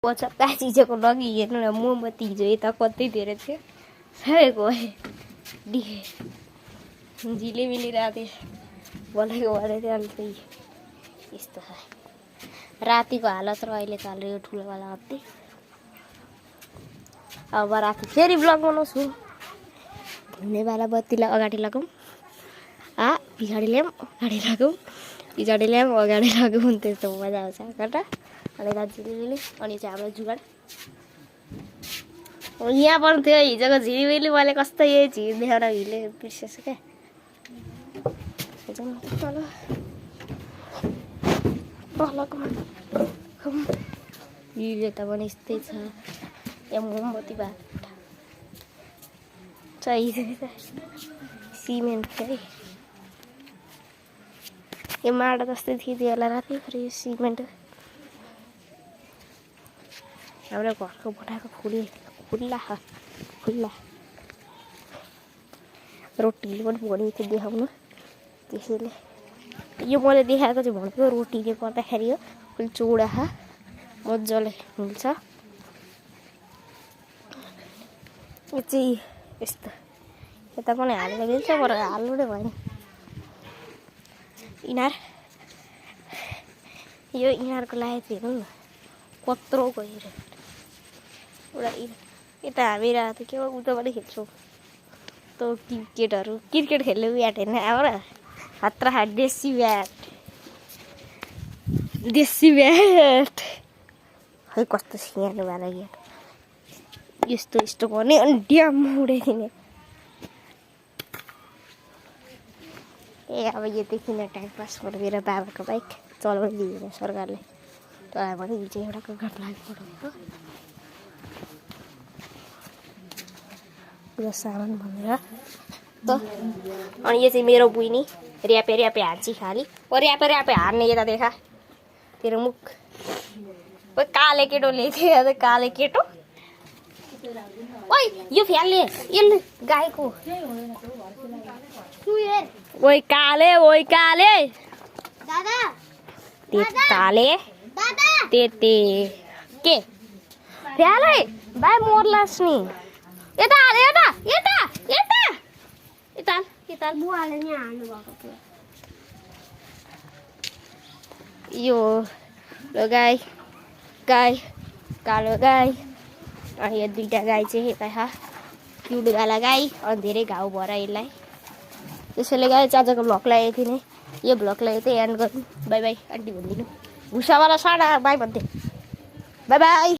पछता चीजको लगी हेर्नु न मोमबत्ती हिजो यता कतै धेरै थियो गए डिहे झिले मिलिरहेको थियो बोलेको भने थियो अन्त यस्तो छ रातिको हालत र अहिलेको हालत यो ठुलोवाला अत्ति अब राति फेरि ब्लग बनाउँछु धुनेवाला बत्तीलाई अगाडि लगाऊँ पछाडि ल्याऊँ अगाडि लगाऊँ पछाडि ल्याऊँ अगाडि लगाऊँ त्यस्तो मजा आउँछ कता अनि झिलिमिली अनि चाहिँ हाम्रो जुगाड यहाँ पनि थियो हिजोको झिलिमिली मैले कस्तो यही झिल देखाएर हिले बिर्सेछु क्या यता पनि यस्तै छ यहाँ मोमबत्ती चाहिन्छ सिमेन्ट है यो माडा जस्तै थियो त्यो बेला राति फेरि यो सिमेन्ट हाम्रो घरको भुटाको खुल्ला रोटीले पनि भनेको थियो देखाउनु त्यसैले यो मैले देखाएको चाहिँ भनेको रोटीले गर्दाखेरि हो फुल चौडा मजाले हुन्छ यो चाहिँ यस्तो यता पनि हाल्न मिल्छ तर हाल्नु नै भएन यिनीहरूको लागि चाहिँ हेर्नु न कत्रो गएर एउटा यता हामी राखेको थियो के हो उताबाट खेल्छौँ त क्रिकेट खेल्ने ब्याट हेर्न अब र हत्रा देसी ब्याट खै कस्तो सानो वाला ब्याट यस्तो गर्ने अनि ड्याम उडाइदिने अब योदेखि नै टाइम पास गरेर मेरो बाबाको बाइक चलाउनु दिँदैन सरकारले तर भने हिजो एउटाको घटना पठाएको पुरा सामान भनेर त अनि यो चाहिँ मेरो बुइनी र्यापे हान्ची खाली र्यापे हान्ने यता देखा तेरो मुख काले केटो लेखे काले केटो ओइ यो फ्याल्ने यसले गाईको ओइ काले दादा काले तेते के फ्याले भाइ मोर्लास नि यता बुवाले नि हाल्नु भएको थियो यो गाई कालो गाई अनि यो दुईटा गाई चाहिँ यता क्युटवाला गाई अनि धेरै घाउ भएर यसलाई त्यसैले गाई आजको भ्लगलाई यति नै यो भ्लगलाई यतै एन्ड गर्नु बाई बाई आन्टी भनिदिनु भुसावाला साडा बाई भन्थे बाई बाई।